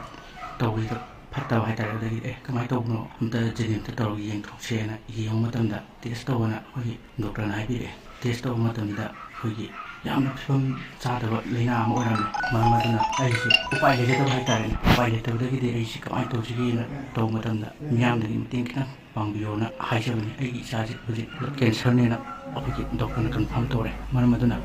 ꯇꯧꯕꯁꯤꯗ ꯐꯠꯇꯕ ꯍꯥꯏꯇꯥꯔꯦ꯫ ꯑꯗꯒꯤ ꯑꯦ ꯀꯃꯥꯏꯅ ꯇꯧꯕꯅꯣ, ꯑꯝꯇ ꯖꯦꯅꯤꯝꯁꯇ ꯇꯧꯔꯒ ꯌꯦꯡꯊꯣꯛꯁꯦꯅ ꯌꯦꯡꯕ ꯃꯇꯝꯗ, ꯇꯦꯁ ꯇꯧꯕꯅ ꯑꯩꯈꯣꯏꯒꯤ ꯗꯣꯛꯇꯔꯅ ꯍꯥꯏꯕꯤꯔꯛꯑꯦ꯫ ꯇꯦꯁ ꯇꯧꯕ ꯃꯇꯝꯗ ꯑꯩꯈꯣꯏꯒꯤ ꯌꯥꯝꯅ ꯐꯤꯕꯝ ꯆꯥꯗꯕ ꯂꯥꯏꯅꯥ ꯑꯃ ꯑꯣꯏꯔꯝꯃꯦ꯫ ꯃꯔꯝ ꯑꯗꯨꯅ ꯑꯩꯁꯦ ꯎꯄꯥꯏ ꯂꯩꯖꯗꯕ ꯍꯥꯏꯇꯥꯔꯦꯅꯦ꯫ ꯎꯄꯥꯏ ꯂꯩꯇꯕꯗꯒꯤꯗꯤ ꯑꯩꯁꯦ ꯀꯃꯥꯏꯅ ꯇꯧꯁꯤꯒꯦꯅ ꯇꯧꯕ ꯃꯇꯝꯗ ꯃꯤꯌꯥꯝꯗꯒꯤ ꯃꯇꯦꯡ ꯈꯤꯇꯪ ꯄꯥꯡꯕꯤꯌꯣꯅ ꯍꯥꯏꯖꯕꯅꯤ꯫ ꯑꯩꯒꯤ ꯏꯆꯥꯁꯦ ꯍꯧꯖꯤꯛ ꯕ꯭ꯂꯗ ꯀꯦꯟꯁꯔꯅꯦꯅ ꯑꯩꯈꯣꯏꯒꯤ ꯗꯣꯛꯇꯔꯅ ꯀꯟꯐꯥꯔꯝ ꯇꯧꯔꯦ꯫ ꯃꯔꯝ ꯑꯗꯨꯅ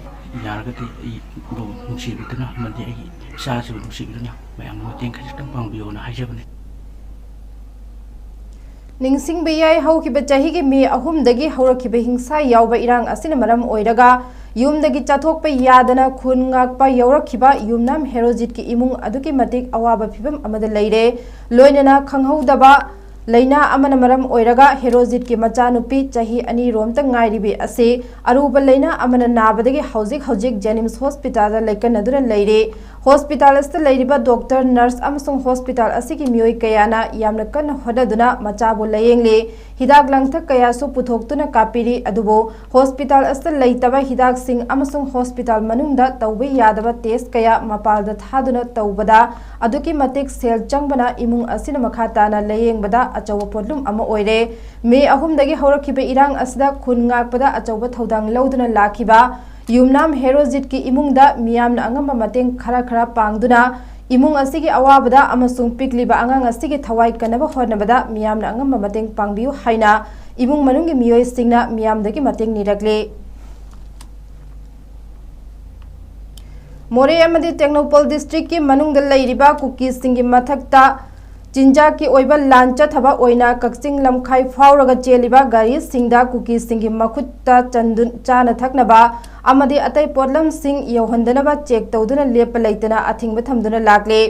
ꯌꯥꯔꯒꯗꯤ ꯑꯩꯕꯨ ꯅꯨꯡꯁꯤꯕꯤꯗꯨꯅ ꯑꯃꯗꯤ ꯑꯩꯒꯤ ꯏꯆꯥꯁꯤꯕꯨ ꯅꯨꯡꯁꯤꯕꯤꯗꯨꯅ ꯃꯌꯥꯝꯅ ꯃꯇꯦꯡ ꯈꯖꯤꯛꯇꯪ ꯄꯥꯡꯕꯤꯌꯣꯅ ꯍꯥꯏꯖꯕꯅꯤ꯫ ꯅꯤꯡꯁꯤꯡꯕ ꯌꯥꯏ, ꯍꯧꯈꯤꯕ ꯆꯍꯤꯒꯤ ꯃꯦ ꯑꯍꯨꯝꯗꯒꯤ ꯍꯧꯔꯛꯈꯤꯕ ꯍꯤꯡꯁꯥ ꯌꯥꯎꯕ ꯏꯔꯥꯡ ꯑꯁꯤꯅ ꯃꯔꯝ ꯑꯣꯏꯔꯒ ꯌꯨꯝꯗꯒꯤ ꯆꯠꯊꯣꯛꯄ ꯌꯥꯗꯅ ꯈꯨꯟ ꯉꯥꯛꯄ ꯌꯧꯔꯛꯈꯤꯕ ꯌꯨꯝꯅꯥꯝ ꯍꯦꯔꯣꯖꯤꯠꯀꯤ ꯏꯃꯨꯡ ꯑꯗꯨꯛꯀꯤ ꯃꯇꯤꯛ ꯑꯋꯥꯕ ꯐꯤꯕꯝ ꯑꯃꯗ ꯂꯩꯔꯦ꯫ ꯂꯣꯏꯅꯅ ꯈꯪꯍꯧꯗꯕ ꯂꯥꯏꯅꯥ ꯑꯃꯅ ꯃꯔꯝ ꯑꯣꯏꯔꯒ ꯍꯦꯔꯣꯖꯤꯠꯀꯤ ꯃꯆꯥꯅꯨꯄꯤ ꯆꯍꯤ ꯑꯅꯤ ꯔꯣꯝꯇ ꯉꯥꯏꯔꯤꯕꯤ ꯑꯁꯤ ꯑꯔꯨꯕ ꯂꯥꯏꯅꯥ ꯑꯃꯅ ꯅꯥꯕꯗꯒꯤ ꯍꯧꯖꯤꯛ ꯍꯧꯖꯤꯛ ꯖꯦꯅꯤꯝꯁ ꯍꯣꯁꯄꯤꯇꯥꯜꯗ ꯂꯩꯀꯠꯅꯗꯨꯅ ꯂꯩꯔꯤ꯫ ꯍꯣꯁꯄꯤꯇꯥꯜ ꯑꯁꯤꯗ ꯂꯩꯔꯤꯕ ꯗꯣꯛꯇꯔ, ꯅꯔꯁ ꯑꯃꯁꯨꯡ ꯍꯣꯁꯄꯤꯇꯥꯜ ꯑꯁꯤꯒꯤ ꯃꯤꯑꯣꯏ ꯀꯌꯥꯅ ꯌꯥꯝꯅ ꯀꯟꯅ ꯍꯣꯠꯅꯗꯨꯅ ꯃꯆꯥꯕꯨ ꯂꯥꯌꯦꯡꯂꯤ꯫ ꯍꯤꯗꯥꯛ ꯂꯥꯡꯊꯛ ꯀꯌꯥꯁꯨ ꯄꯨꯊꯣꯛꯇꯨꯅ ꯀꯥꯞꯄꯤꯔꯤ, ꯑꯗꯨꯕꯨ ꯍꯣꯁꯄꯤꯇꯥꯜ ꯑꯁꯤꯗ ꯂꯩꯇꯕ ꯍꯤꯗꯥꯛꯁꯤꯡ ꯑꯃꯁꯨꯡ ꯍꯣꯁꯄꯤꯇꯥꯜ ꯃꯅꯨꯡꯗ ꯇꯧꯕ ꯌꯥꯗꯕ ꯇꯦꯁ ꯀꯌꯥ ꯃꯄꯥꯜꯗ ꯊꯥꯗꯨꯅ ꯇꯧꯕꯗ ꯑꯗꯨꯛꯀꯤ ꯃꯇꯤꯛ ꯁꯦꯜ ꯆꯪꯕꯅ ꯏꯃꯨꯡ ꯑꯁꯤꯅ ꯃꯈꯥ ꯇꯥꯅ ꯂꯥꯌꯦꯡꯕꯗ ꯑꯆꯧꯕ ꯄꯣꯠꯂꯨꯝ ꯑꯃ ꯑꯣꯏꯔꯦ꯫ ꯃꯦ ꯑꯍꯨꯝꯗꯒꯤ ꯍꯧꯔꯛꯈꯤꯕ ꯏꯔꯥꯡ ꯑꯁꯤꯗ ꯈꯨꯟ ꯉꯥꯛꯄꯗ ꯑꯆꯧꯕ ꯊꯧꯗꯥꯡ ꯂꯧꯗꯨꯅ ꯂꯥꯛꯈꯤꯕ ꯌꯨꯝꯅꯥꯝ ꯍꯦꯔꯣꯖꯤꯠꯀꯤ ꯏꯃꯨꯡꯗ ꯃꯤꯌꯥꯝꯅ ꯑꯉꯝꯕ ꯃꯇꯦꯡ ꯈꯔ ꯈꯔ ꯄꯥꯡꯗꯨꯅ ꯏꯃꯨꯡ ꯑꯁꯤꯒꯤ ꯑꯋꯥꯕꯗ ꯑꯃꯁꯨꯡ ꯄꯤꯛꯂꯤꯕ ꯑꯉꯥꯡ ꯑꯁꯤꯒꯤ ꯊꯋꯥꯏ ꯀꯟꯅꯕ ꯍꯣꯠꯅꯕꯗ ꯃꯤꯌꯥꯝꯅ ꯑꯉꯝꯕ ꯃꯇꯦꯡ ꯄꯥꯡꯕꯤꯌꯨ ꯍꯥꯏꯅ ꯏꯃꯨꯡ ꯃꯅꯨꯡꯒꯤ ꯃꯤꯑꯣꯏꯁꯤꯡꯅ ꯃꯤꯌꯥꯝꯗꯒꯤ ꯃꯇꯦꯡ ꯅꯤꯔꯛꯂꯤ꯫ ꯃꯣꯔꯦ ꯑꯃꯗꯤ ꯇꯦꯡꯅꯧꯄꯜ ꯗꯤꯁꯇ꯭ꯔꯤꯛꯀꯤ ꯃꯅꯨꯡꯗ ꯂꯩꯔꯤꯕ ꯀꯨꯀꯤꯁꯤꯡꯒꯤ ꯃꯊꯛꯇ ꯆꯤꯟꯖꯥꯛꯀꯤ ꯑꯣꯏꯕ ꯂꯥꯟ ꯆꯠꯊꯕ ꯑꯣꯏꯅ ꯀꯛꯆꯤꯡ ꯂꯝꯈꯥꯏ ꯐꯥꯎꯔꯒ ꯆꯦꯜꯂꯤꯕ ꯒꯥꯔꯤꯁꯤꯡꯗ ꯀꯨꯀꯤꯁꯤꯡꯒꯤ ꯃꯈꯨꯠꯇ ꯆꯟꯗꯨ-, ꯆꯥꯅ ꯊꯛꯅꯕ ꯑꯃꯗꯤ ꯑꯇꯩ ꯄꯣꯠꯂꯝꯁꯤꯡ ꯌꯧꯍꯟꯗꯅꯕ ꯆꯦꯛ ꯇꯧꯗꯨꯅ ꯂꯦꯞꯄ ꯂꯩꯇꯅ ꯑꯊꯤꯡꯕ ꯊꯝꯗꯨꯅ ꯂꯥꯛꯂꯤ꯫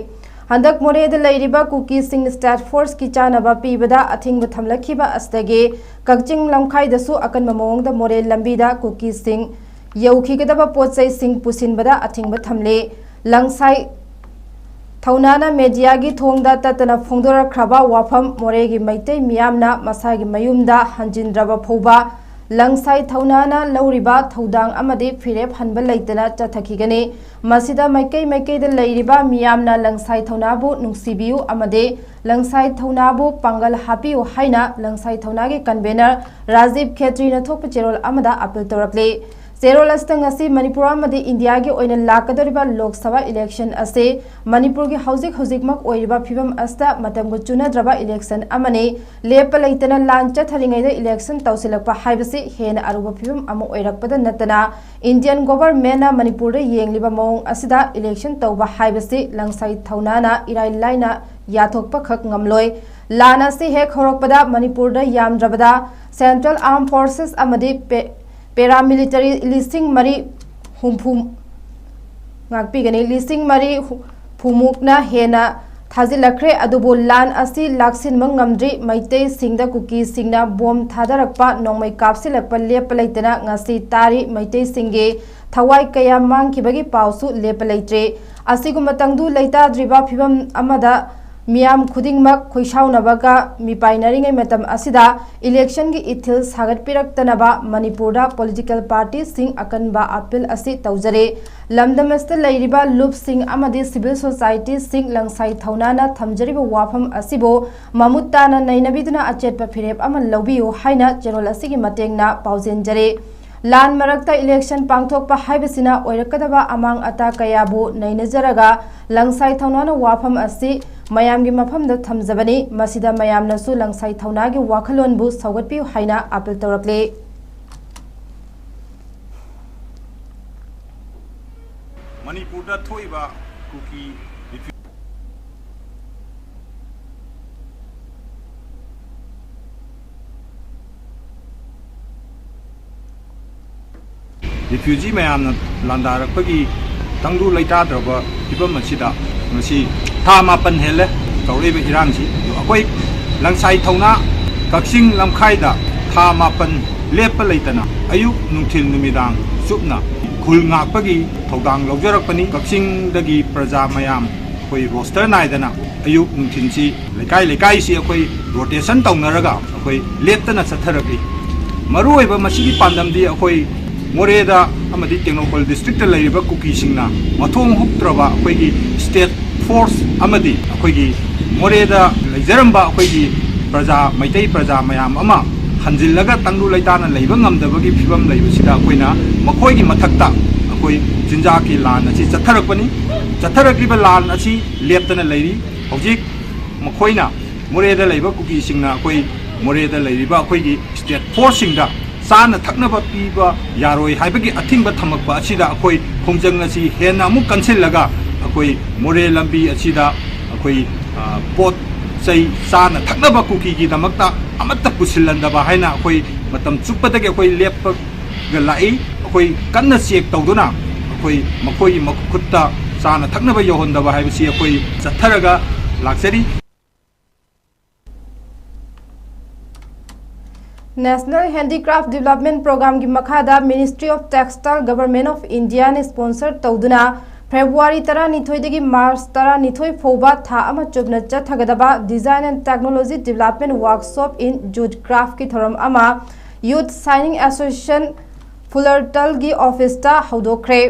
ꯍꯟꯗꯛ ꯃꯣꯔꯦꯗ ꯂꯩꯔꯤꯕ ꯀꯨꯀꯤꯁꯤꯡ ꯁ꯭ꯇꯦꯠ ꯐꯣꯔꯁꯀꯤ ꯆꯥꯅꯕ ꯄꯤꯕꯗ ꯑꯊꯤꯡꯕ ꯊꯝꯂꯛꯈꯤꯕ ꯑꯁꯤꯗꯒꯤ ꯀꯛꯆꯤꯡ ꯂꯝꯈꯥꯏꯗꯁꯨ ꯑꯀꯟꯕ ꯃꯑꯣꯡꯗ ꯃꯣꯔꯦ ꯂꯝꯕꯤꯗ ꯀꯨꯀꯤꯁꯤꯡ ꯌꯧꯈꯤꯒꯗꯕ ꯄꯣꯠ ꯆꯩꯁꯤꯡ ꯄꯨꯁꯤꯟꯕꯗ ꯑꯊꯤꯡꯕ ꯊꯝꯂꯤ꯫ ꯂꯪꯁꯥꯏ ꯊꯧꯅꯥꯅ ꯃꯦꯗꯤꯌꯥꯒꯤ ꯊꯣꯡꯗ ꯇꯠꯇꯅ ꯐꯣꯡꯗꯣꯔꯛꯈ꯭ꯔꯕ ꯋꯥꯐꯝ, ꯃꯣꯔꯦꯒꯤ ꯃꯩꯇꯩ ꯃꯤꯌꯥꯝꯅ ꯃꯁꯥꯒꯤ ꯃꯌꯨꯝꯗ ꯍꯟꯖꯤꯟꯗ꯭ꯔꯕ ꯐꯥꯎꯕ ꯂꯪꯁꯥꯏ ꯊꯧꯅꯥꯅ ꯂꯧꯔꯤꯕ ꯊꯧꯗꯥꯡ ꯑꯃꯗꯤ ꯐꯤꯔꯦꯞ ꯍꯟꯕ ꯂꯩꯇꯅ ꯆꯠꯊꯈꯤꯒꯅꯤ꯫ ꯃꯁꯤꯗ ꯃꯥꯏꯀꯩ ꯃꯥꯏꯀꯩꯗ ꯂꯩꯔꯤꯕ ꯃꯤꯌꯥꯝꯅ ꯂꯪꯁꯥꯏ ꯊꯧꯅꯥꯕꯨ ꯅꯨꯡꯁꯤꯕꯤꯌꯨ ꯑꯃꯗꯤ ꯂꯪꯁꯥꯏ ꯊꯧꯅꯥꯕꯨ ꯄꯥꯡꯒꯜ ꯍꯥꯞꯄꯤꯌꯨ ꯍꯥꯏꯅ ꯂꯪꯁꯥꯏ ꯊꯧꯅꯥꯒꯤ ꯀꯟꯚꯦꯅꯔ ꯔꯥꯖꯤꯕ ꯈꯦꯇ꯭ꯔꯤꯅ ꯊꯣꯛꯄ ꯆꯦꯔꯣꯜ ꯑꯃꯗ ꯑꯄꯤꯜ ꯇꯧꯔꯛꯂꯤ꯫ ꯆꯦꯔꯣꯜ ꯑꯁꯤꯗ ꯉꯁꯤ ꯃꯅꯤꯄꯨꯔ ꯑꯃꯗꯤ ꯏꯟꯗꯤꯌꯥꯒꯤ ꯑꯣꯏꯅ ꯂꯥꯛꯀꯗꯧꯔꯤꯕ ꯂꯣꯛ ꯁꯚꯥ ꯏꯂꯦꯛꯁꯟ ꯑꯁꯤ ꯃꯅꯤꯄꯨꯔꯒꯤ ꯍꯧꯖꯤꯛ ꯍꯧꯖꯤꯛꯃꯛ ꯑꯣꯏꯔꯤꯕ ꯐꯤꯕꯝ ꯑꯁꯤꯗ ꯃꯇꯝꯒ ꯆꯨꯅꯗ꯭ꯔꯕ ꯏꯂꯦꯛꯁꯟ ꯑꯃꯅꯤ꯫ ꯂꯦꯞꯄ ꯂꯩꯇꯅ ꯂꯥꯟ ꯆꯠꯊꯔꯤꯉꯩꯗ ꯏꯂꯦꯛꯁꯟ ꯇꯧꯁꯤꯜꯂꯛꯄ ꯍꯥꯏꯕꯁꯤ ꯍꯦꯟꯅ ꯑꯔꯨꯕ ꯐꯤꯕꯝ ꯑꯃ ꯑꯣꯏꯔꯛꯄꯗ ꯅꯠꯇꯅ ꯏꯟꯗꯤꯌꯟ ꯒꯣꯚꯔꯟꯃꯦꯟꯠꯅ ꯃꯅꯤꯄꯨꯔꯗ ꯌꯦꯡꯂꯤꯕ ꯃꯑꯣꯡ ꯑꯁꯤꯗ ꯏꯂꯦꯛꯁꯟ ꯇꯧꯕ ꯍꯥꯏꯕꯁꯤ ꯂꯪꯁꯥꯏ ꯊꯧꯅꯥꯅ ꯏꯔꯥꯏ ꯂꯥꯏꯅ ꯌꯥꯊꯣꯛꯄꯈꯛ ꯉꯝꯂꯣꯏ꯫ ꯂꯥꯟ ꯑꯁꯤ ꯍꯦꯛ ꯍꯧꯔꯛꯄꯗ ꯃꯅꯤꯄꯨꯔꯗ ꯌꯥꯝꯗ꯭ꯔꯕꯗ ꯁꯦꯟꯇ꯭ꯔꯦꯜ ꯑꯥꯔꯝ ꯐꯣꯔꯁꯦꯁ ꯑꯃꯗꯤ ꯄꯦ-, ꯄꯦꯔꯥꯃꯤꯂꯤꯇꯔꯤ ꯂꯤꯁꯤꯡ ꯃꯔꯤ ꯍꯨꯝꯐꯨ ꯉꯥꯛꯄꯤꯒꯅꯤ꯫ ꯂꯤꯁꯤꯡ ꯃꯔꯤ ꯍꯨꯝꯐꯨꯃꯨꯛꯅ ꯍꯦꯟꯅ ꯊꯥꯖꯤꯜꯂꯛꯈ꯭ꯔꯦ꯫ ꯑꯗꯨꯕꯨ ꯂꯥꯟ ꯑꯁꯤ ꯂꯥꯛꯁꯤꯟꯕ ꯉꯝꯗ꯭ꯔꯤ꯫ ꯃꯩꯇꯩꯁꯤꯡꯗ ꯀꯨꯀꯤꯁꯤꯡꯅ ꯕꯣꯝ ꯊꯥꯗꯔꯛꯄ, ꯅꯣꯡꯃꯩ ꯀꯥꯞꯁꯤꯜꯂꯛꯄ ꯂꯦꯞꯄ ꯂꯩꯇꯅ ꯉꯁꯤ ꯇꯥꯔꯤ꯫ ꯃꯩꯇꯩꯁꯤꯡꯒꯤ ꯊꯋꯥꯏ ꯀꯌꯥ ꯃꯥꯡꯈꯤꯕꯒꯤ ꯄꯥꯎꯁꯨ ꯂꯦꯞꯄ ꯂꯩꯇ꯭ꯔꯤ꯫ ꯑꯁꯤꯒꯨꯝꯕ ꯇꯪꯗꯨ ꯂꯩꯇꯥꯗ꯭ꯔꯤꯕ ꯐꯤꯕꯝ ꯑꯃꯗ ꯃꯤꯌꯥꯝ ꯈꯨꯗꯤꯡꯃꯛ ꯈꯣꯏꯁꯥꯎꯅꯕꯒ ꯃꯤꯄꯥꯏꯅꯔꯤꯉꯩ ꯃꯇꯝ ꯑꯁꯤꯗ ꯏꯂꯦꯛꯁꯟꯒꯤ ꯏꯊꯤꯜ ꯁꯥꯒꯠꯄꯤꯔꯛꯇꯅꯕ ꯃꯅꯤꯄꯨꯔꯗ ꯄꯣꯂꯤꯇꯤꯀꯦꯜ ꯄꯥꯔꯇꯤꯁꯤꯡ ꯑꯀꯟꯕ ꯑꯄꯤꯜ ꯑꯁꯤ ꯇꯧꯖꯔꯤ꯫ ꯂꯝꯗꯝ ꯑꯁꯤꯗ ꯂꯩꯔꯤꯕ ꯂꯨꯞꯁꯤꯡ ꯑꯃꯗꯤ ꯁꯤꯚꯤꯜ ꯁꯣꯁꯥꯏꯇꯤꯁꯤꯡ ꯂꯪꯁꯥꯏ ꯊꯧꯅꯥꯅ ꯊꯝꯖꯔꯤꯕ ꯋꯥꯐꯝ ꯑꯁꯤꯕꯨ ꯃꯃꯨꯠ ꯇꯥꯅ ꯅꯩꯅꯕꯤꯗꯨꯅ ꯑꯆꯦꯠꯄ ꯐꯤꯔꯦꯞ ꯑꯃ ꯂꯧꯕꯤꯌꯨ ꯍꯥꯏꯅ ꯆꯦꯔꯣꯜ ꯑꯁꯤꯒꯤ ꯃꯇꯦꯡꯅ ꯄꯥꯎꯖꯦꯟꯖꯔꯤ꯫ ꯂꯥꯟ ꯃꯔꯛꯇ ꯏꯂꯦꯛꯁꯟ ꯄꯥꯡꯊꯣꯛꯄ ꯍꯥꯏꯕꯁꯤꯅ ꯑꯣꯏꯔꯛꯀꯗꯕ ꯑꯃꯥꯡ ꯑꯇꯥ ꯀꯌꯥꯕꯨ ꯅꯩꯅꯖꯔꯒ ꯂꯪꯁꯥꯏ ꯊꯧꯅꯥꯅ ꯋꯥꯐꯝ ꯑꯁꯤ ꯃꯌꯥꯝꯒꯤ ꯃꯐꯝꯗ ꯊꯝꯖꯕꯅꯤ꯫ ꯃꯁꯤꯗ ꯃꯌꯥꯝꯅꯁꯨ ꯂꯪꯁꯥꯏ ꯊꯧꯅꯥꯒꯤ ꯋꯥꯈꯜꯂꯣꯟꯕꯨ ꯁꯧꯒꯠꯄꯤꯌꯨ ꯍꯥꯏꯅ ꯑꯥꯄꯤꯜ ꯇꯧꯔꯛꯂꯤ꯫ ꯃꯅꯤꯄꯨꯔꯗ ꯊꯣꯛꯏꯕ ꯀꯨꯀꯤ ꯔꯤꯐ꯭ꯌꯨꯖꯤ ꯃꯌꯥꯝꯅ ꯂꯥꯟꯗꯥꯔꯛꯄꯒꯤ ꯇꯪꯗꯨ ꯂꯩꯇꯥꯗ꯭ꯔꯕ ꯐꯤꯕꯝ ꯑꯁꯤꯗ ꯉꯁꯤ ꯊꯥ ꯃꯥꯄꯟ ꯍꯦꯜꯂꯦ ꯇꯧꯔꯛꯏꯕ ꯏꯔꯥꯡꯁꯤ꯫ ꯑꯗꯨ ꯑꯩꯈꯣꯏ ꯂꯪꯁꯥꯏ ꯊꯧꯅꯥ ꯀꯛꯆꯤꯡ ꯂꯝꯈꯥꯏꯗ ꯊꯥ ꯃꯥꯄꯟ ꯂꯦꯞꯄ ꯂꯩꯇꯅ ꯑꯌꯨꯛ, ꯅꯨꯡꯊꯤꯜ, ꯅꯨꯃꯤꯗꯥꯡ ꯆꯨꯞꯅ ꯈꯨꯜ ꯉꯥꯛꯄꯒꯤ ꯊꯧꯗꯥꯡ ꯂꯧꯖꯔꯛꯄꯅꯤ꯫ ꯀꯛꯆꯤꯡꯗꯒꯤ ꯄ꯭ꯔꯖꯥ ꯃꯌꯥꯝ ꯑꯩꯈꯣꯏ ꯔꯣꯁꯇꯔ ꯅꯥꯏꯗꯅ ꯑꯌꯨꯛ ꯅꯨꯡꯊꯤꯜꯁꯤ ꯂꯩꯀꯥꯏ ꯂꯩꯀꯥꯏꯁꯤ ꯑꯩꯈꯣꯏ ꯔꯣꯇꯦꯁꯟ ꯇꯧꯅꯔꯒ ꯑꯩꯈꯣꯏ ꯂꯦꯞꯇꯅ ꯆꯠꯊꯔꯛꯂꯤ꯫ ꯃꯔꯨꯑꯣꯏꯕ ꯃꯁꯤꯒꯤ ꯄꯥꯟꯗꯝꯗꯤ ꯑꯩꯈꯣꯏ ꯃꯣꯔꯦꯗ ꯑꯃꯗꯤ ꯇꯦꯡꯅꯧꯄꯜ ꯗꯤꯁꯇ꯭ꯔꯤꯛꯇ ꯂꯩꯔꯤꯕ ꯀꯨꯀꯤꯁꯤꯡꯅ ꯃꯊꯣꯡ ꯍꯨꯛꯇ꯭ꯔꯕ ꯑꯩꯈꯣꯏꯒꯤ ꯁ꯭ꯇꯦꯠ ꯐꯣꯔꯁ ꯑꯃꯗꯤ ꯑꯩꯈꯣꯏꯒꯤ ꯃꯣꯔꯦꯗ ꯂꯩꯖꯔꯝꯕ ꯑꯩꯈꯣꯏꯒꯤ ꯄ꯭ꯔꯖꯥ, ꯃꯩꯇꯩ ꯄ꯭ꯔꯖꯥ ꯃꯌꯥꯝ ꯑꯃ ꯍꯟꯖꯤꯜꯂꯒ ꯇꯪꯗꯨ ꯂꯩꯇꯥꯅ ꯂꯩꯕ ꯉꯝꯗꯕꯒꯤ ꯐꯤꯕꯝ ꯂꯩꯕꯁꯤꯗ ꯑꯩꯈꯣꯏꯅ ꯃꯈꯣꯏꯒꯤ ꯃꯊꯛꯇ ꯑꯩꯈꯣꯏ ꯆꯤꯟꯖꯥꯛꯀꯤ ꯂꯥꯟ ꯑꯁꯤ ꯆꯠꯊꯔꯛꯄꯅꯤ꯫ ꯆꯠꯊꯔꯛꯂꯤꯕ ꯂꯥꯟ ꯑꯁꯤ ꯂꯦꯞꯇꯅ ꯂꯩꯔꯤ꯫ ꯍꯧꯖꯤꯛ ꯃꯈꯣꯏꯅ ꯃꯣꯔꯦꯗ ꯂꯩꯕ ꯀꯨꯀꯤꯁꯤꯡꯅ ꯑꯩꯈꯣꯏ ꯃꯣꯔꯦꯗ ꯂꯩꯔꯤꯕ ꯑꯩꯈꯣꯏꯒꯤ ꯁ꯭ꯇꯦꯠ ꯐꯣꯔꯁꯁꯤꯡꯗ ꯆꯥꯅ ꯊꯛꯅꯕ ꯄꯤꯕ ꯌꯥꯔꯣꯏ ꯍꯥꯏꯕꯒꯤ ꯑꯊꯤꯡꯕ ꯊꯝꯃꯛꯄ ꯑꯁꯤꯗ ꯑꯩꯈꯣꯏ ꯈꯣꯡꯖꯪ ꯑꯁꯤ ꯍꯦꯟꯅ ꯑꯃꯨꯛ ꯀꯟꯁꯤꯜꯂꯒ ꯑꯩꯈꯣꯏ ꯃꯣꯔꯦ ꯂꯝꯕꯤ ꯑꯁꯤꯗ ꯑꯩꯈꯣꯏ, ꯑ, ꯄꯣꯠ ꯆꯩ ꯆꯥꯅ ꯊꯛꯅꯕ ꯀꯨꯀꯤꯒꯤꯗꯃꯛꯇ ꯑꯃꯠꯇ ꯄꯨꯁꯤꯜꯍꯟꯗꯕ ꯍꯥꯏꯅ ꯑꯩꯈꯣꯏ ꯃꯇꯝ ꯆꯨꯞꯄꯗꯒꯤ ꯑꯩꯈꯣꯏ ꯂꯦꯞꯄ ꯂꯥꯛꯏ꯫ ꯑꯩꯈꯣꯏ ꯀꯟꯅ ꯆꯦꯛ ꯇꯧꯗꯨꯅ ꯑꯩꯈꯣꯏ ꯃꯈꯣꯏꯒꯤ ꯃꯈꯨꯠꯇ ꯆꯥꯅ ꯊꯛꯅꯕ ꯌꯧꯍꯟꯗꯕ ꯍꯥꯏꯕꯁꯤ ꯑꯩꯈꯣꯏ ꯆꯠꯊꯔꯒ ꯂꯥꯛꯆꯔꯤ꯫ National Handicraft Development Programꯒꯤ ꯃꯈꯥꯗ Ministry of Textile, Government of Indiaꯅ sponsor ꯇꯧꯗꯨꯅ February ꯇꯔꯥꯅꯤꯊꯣꯏꯗꯒꯤ March ꯇꯔꯥꯅꯤꯊꯣꯏ ꯐꯥꯎꯕ ꯊꯥ ꯑꯃ ꯆꯨꯞꯅ ꯆꯠꯊꯒꯗꯕ Design and Technology Development Workshop in Jute Craftꯀꯤ ꯊꯧꯔꯝ ꯑꯃ Youth Signing Association ꯐꯨꯂꯔꯇꯜꯒꯤ officeꯇ ꯍꯧꯗꯣꯛꯈ꯭ꯔꯦ꯫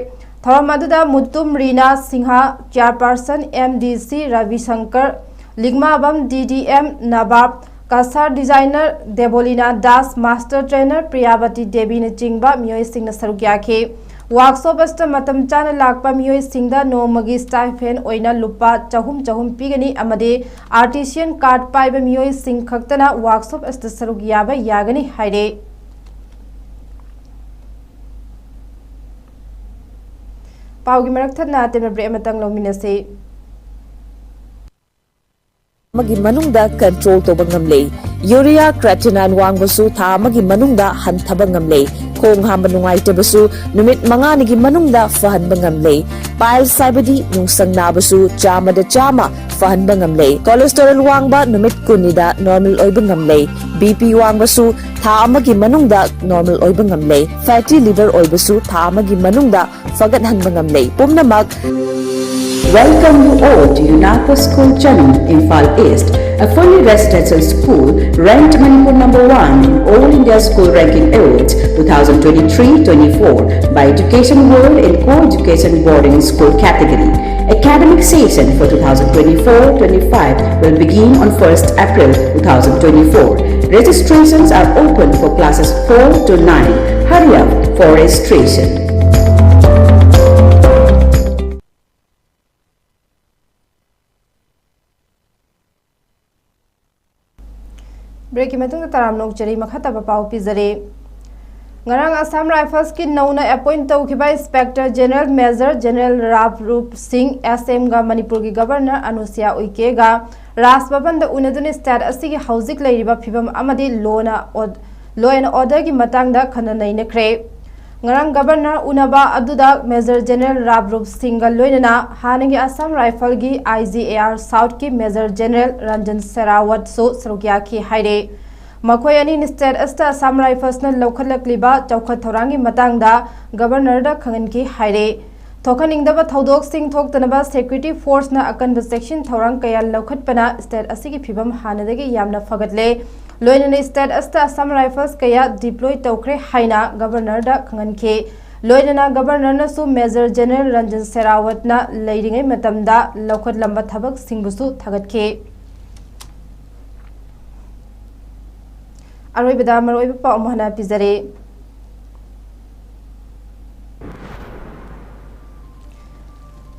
ꯊꯧꯔꯝ ꯑꯗꯨꯗ ꯃꯨꯇꯨꯝ ꯔꯤꯅꯥ Singh, chairperson, MDC Ravi Shankar ꯂꯤꯛꯃꯥꯕꯝ, DDM ꯅꯕꯥꯕ, Cachar designer ꯗꯦꯕꯣꯂꯤꯅꯥ Das, master trainer ꯄ꯭ꯔꯤꯌꯥꯕꯇꯤ ꯗꯦꯕꯤꯅꯆꯤꯡꯕ ꯃꯤꯑꯣꯏꯁꯤꯡꯅ ꯁꯔꯨꯛ ꯌꯥꯈꯤ꯫ Workshop ꯑꯁꯤꯗ ꯃꯇꯝ ꯆꯥꯅ ꯂꯥꯛꯄ ꯃꯤꯑꯣꯏꯁꯤꯡꯗ ꯅꯣꯡꯃꯒꯤ stipend ꯑꯣꯏꯅ ꯂꯨꯄꯥ ꯆꯍꯨꯝ ꯆꯍꯨꯝ ꯄꯤꯒꯅꯤ ꯑꯃꯗꯤ artisan card ꯄꯥꯏꯕ ꯃꯤꯑꯣꯏꯁꯤꯡ ꯈꯛꯇꯅ workshop ꯑꯁꯤꯗ ꯁꯔꯨꯛ ꯌꯥꯕ ꯌꯥꯒꯅꯤ ꯍꯥꯏꯔꯦ꯫ ꯄꯥꯎꯒꯤ ꯃꯔꯛ ꯊꯠꯅ ꯑꯇꯦꯟꯕ break ꯑꯃꯇꯪ ꯂꯧꯃꯤꯟꯅꯁꯤ꯫ ꯑꯃꯒꯤ ꯃꯅꯨꯡꯗ control ꯇꯧꯕ ꯉꯝꯂꯦ꯫ Urea creatinine ꯋꯥꯡꯕꯁꯨ ꯊꯥ ꯑꯃꯒꯤ ꯃꯅꯨꯡꯗ ꯍꯟꯊꯕ ꯉꯝꯂꯦ꯫ ꯈꯣꯡ ꯍꯥꯝꯕ ꯅꯨꯡꯉꯥꯏꯇꯕꯁꯨ ꯅꯨꯃꯤꯠ ꯃꯉꯥꯅꯤꯒꯤ ꯃꯅꯨꯡꯗ ꯐꯍꯟꯕ ꯉꯝꯂꯦ꯫ Piles ꯍꯥꯏꯕꯗꯤ ꯅꯨꯡꯁꯪ ꯅꯥꯕꯁꯨ ꯆꯥꯝꯃꯗ ꯆꯥꯝꯃ ꯐꯍꯟꯕ ꯉꯝꯂꯦ꯫ Cholesterol ꯋꯥꯡꯕ ꯅꯨꯃꯤꯠ ꯀꯨꯟꯅꯤꯗ normal ꯑꯣꯏꯕ ꯉꯝꯂꯦ꯫ BP ꯋꯥꯡꯕꯁꯨ ꯊꯥ ꯑꯃꯒꯤ ꯃꯅꯨꯡꯗ normal ꯑꯣꯏꯕ ꯉꯝꯂꯦ꯫ Fatty liver ꯑꯣꯏꯕꯁꯨ ꯊꯥ ꯑꯃꯒꯤ ꯃꯅꯨꯡꯗ ꯐꯒꯠꯍꯟꯕ ꯉꯝꯂꯦ꯫ ꯄꯨꯝꯅꯃꯛ Welcome you all to UNACO School Channel, Imphal East, a fully residential school ranked Manipur number one in All India School Ranking Awards two thousand twenty-three twenty-four by Education World in Co-Education Boarding School category. Academic session for two thousand twenty-four twenty-five will begin on first April two thousand twenty-four. Registrations are open for classes four to nine. Hurry up for registration. Breakꯀꯤ ꯃꯇꯨꯡꯗ ꯇꯔꯥꯝꯅ ꯑꯣꯛꯆꯔꯤ꯫ ꯃꯈꯥ ꯇꯥꯕ ꯄꯥꯎ ꯄꯤꯖꯔꯤ꯫ ꯉꯔꯥꯡ Assam Riflesꯀꯤ ꯅꯧꯅ appoint ꯇꯧꯈꯤꯕ Inspector General Major General Rav Rup Singh, SMꯒ ꯃꯅꯤꯄꯨꯔꯒꯤ Governor ꯑꯅꯨꯁꯨꯏꯌꯥ ꯎꯏꯀꯦꯒ ꯔꯥꯖ ꯚꯕꯟꯗ ꯎꯅꯗꯨꯅ state ꯑꯁꯤꯒꯤ ꯍꯧꯖꯤꯛ ꯂꯩꯔꯤꯕ ꯐꯤꯕꯝ ꯑꯃꯗꯤ law and or-, Law and Orderꯒꯤ ꯃꯇꯥꯡꯗ ꯈꯟꯅ ꯅꯩꯅꯈ꯭ꯔꯦ꯫ ꯉꯔꯥꯡ ꯒꯕꯔꯅꯔ ꯎꯅꯕ ꯑꯗꯨꯗ ꯃꯦꯖꯔ ꯖꯦꯅꯔꯦꯜ ꯔꯥꯕꯔꯨꯞ ꯁꯤꯡꯒ ꯂꯣꯏꯅꯅ ꯍꯥꯟꯅꯒꯤ ꯑꯁꯥꯝ ꯔꯥꯏꯐꯜꯒꯤ I G A R Southꯀꯤ ꯃꯦꯖꯔ ꯖꯦꯅꯔꯦꯜ ꯔꯟꯖꯟ ꯁꯦꯔꯥꯋꯠꯁꯨ ꯁꯔꯨꯛ ꯌꯥꯈꯤ ꯍꯥꯏꯔꯦ꯫ ꯃꯈꯣꯏ ꯑꯅꯤꯅ ꯁ꯭ꯇꯦꯠ ꯑꯁꯤꯗ ꯑꯁꯥꯝ ꯔꯥꯏꯐꯜꯁꯅ ꯂꯧꯈꯠꯂꯛꯂꯤꯕ ꯆꯥꯎꯈꯠ ꯊꯧꯔꯥꯡꯒꯤ ꯃꯇꯥꯡꯗ ꯒꯕꯔꯅꯔꯗ ꯈꯪꯍꯟꯈꯤ ꯍꯥꯏꯔꯦ꯫ ꯊꯣꯛꯍꯟꯅꯤꯡꯗꯕ ꯊꯧꯗꯣꯛꯁꯤꯡ ꯊꯣꯛꯇꯅꯕ ꯁꯦꯀ꯭ꯌꯨꯔꯤꯇꯤ ꯐꯣꯔꯁꯅ ꯑꯀꯟꯕ ꯆꯦꯛꯁꯤꯟ ꯊꯧꯔꯥꯡ ꯀꯌꯥ ꯂꯧꯈꯠꯄꯅ ꯁ꯭ꯇꯦꯠ ꯑꯁꯤꯒꯤ ꯐꯤꯕꯝ ꯍꯥꯟꯅꯗꯒꯤ ꯌꯥꯝꯅ ꯐꯒꯠꯂꯦ꯫ ꯂꯣꯏꯅꯅ ꯁ꯭ꯇꯦꯠ ꯑꯁꯤꯗ ꯑꯁꯥꯝ ꯔꯥꯏꯐꯜꯁ ꯀꯌꯥ ꯗꯤꯄ꯭ꯂꯣꯏ ꯇꯧꯈ꯭ꯔꯦ ꯍꯥꯏꯅ ꯒꯕꯔꯅꯔꯗ ꯈꯪꯍꯟꯈꯤ꯫ ꯂꯣꯏꯅꯅ ꯒꯕꯔꯅꯔꯅꯁꯨ ꯃꯦꯖꯔ ꯖꯦꯅꯔꯦꯜ ꯔꯟꯖꯟ ꯁꯦꯔꯥꯋꯠꯅ ꯂꯩꯔꯤꯉꯩ ꯃꯇꯝꯗ ꯂꯧꯈꯠꯂꯝꯕ ꯊꯕꯛꯁꯤꯡꯕꯨꯁꯨ ꯊꯥꯒꯠꯈꯤ꯫ ꯑꯔꯣꯏꯕꯗ ꯃꯔꯨꯑꯣꯏꯕ ꯄꯥꯎ ꯑꯃꯨꯛ ꯍꯟꯅ ꯄꯤꯖꯔꯤ꯫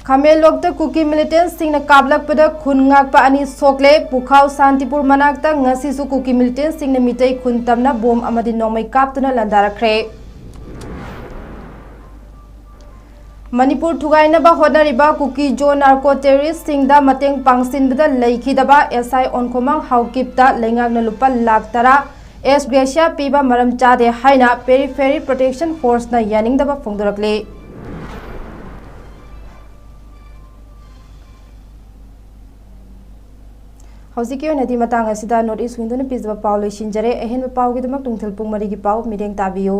ꯈꯥꯃꯦꯟꯂꯣꯛꯇ ꯀꯨꯀꯤ ꯃꯤꯂꯤꯇꯦꯟꯁꯤꯡꯅ ꯀꯥꯞꯂꯛꯄꯗ ꯈꯨꯟ ꯉꯥꯛꯄ ꯑꯅꯤ ꯁꯣꯛꯂꯦ꯫ ꯄꯨꯈꯥꯎ ꯁꯥꯟꯇꯤꯄꯨꯔ ꯃꯅꯥꯛꯇ ꯉꯁꯤꯁꯨ ꯀꯨꯀꯤ ꯃꯤꯂꯤꯇꯦꯟꯁꯤꯡꯅ ꯃꯤꯇꯩ ꯈꯨꯟ ꯇꯝꯅ ꯕꯣꯝ ꯑꯃꯗꯤ ꯅꯣꯡꯃꯩ ꯀꯥꯞꯇꯨꯅ ꯂꯥꯟꯗꯥꯔꯛꯈ꯭ꯔꯦ꯫ ꯃꯅꯤꯄꯨꯔ ꯊꯨꯒꯥꯏꯅꯕ ꯍꯣꯠꯅꯔꯤꯕ ꯀꯨꯀꯤ ꯖꯣ ꯅꯥꯔꯀꯣ ꯇꯦꯔꯣꯔꯤꯁꯁꯤꯡꯗ ꯃꯇꯦꯡ ꯄꯥꯡꯁꯤꯟꯕꯗ ꯂꯩꯈꯤꯗꯕ S I ꯑꯣꯟꯈꯣꯃꯥꯡ ꯍꯥꯎꯀꯤꯞꯇ ꯂꯩꯉꯥꯛꯅ ꯂꯨꯄꯥ ꯂꯥꯈ ꯇꯔꯥ ex gratia ꯄꯤꯕ ꯃꯔꯝ ꯆꯥꯗꯦ ꯍꯥꯏꯅ Periphery Protection Forceꯅ ꯌꯥꯅꯤꯡꯗꯕ ꯐꯣꯡꯗꯣꯔꯛꯂꯤ꯫ ꯍꯧꯖꯤꯛꯀꯤ ꯑꯣꯏꯅꯗꯤ ꯃꯇꯥꯡ ꯑꯁꯤꯗ North East Windowꯅ ꯄꯤꯖꯕ ꯄꯥꯎ ꯂꯣꯏꯁꯤꯟꯖꯔꯦ꯫ ꯑꯍꯦꯟꯕ ꯄꯥꯎꯒꯤꯗꯃꯛ ꯅꯨꯡꯊꯤꯜ ꯄꯨꯡ ꯃꯔꯤꯒꯤ ꯄꯥꯎ ꯃꯤꯠꯌꯦꯡ ꯇꯥꯕꯤꯌꯨ꯫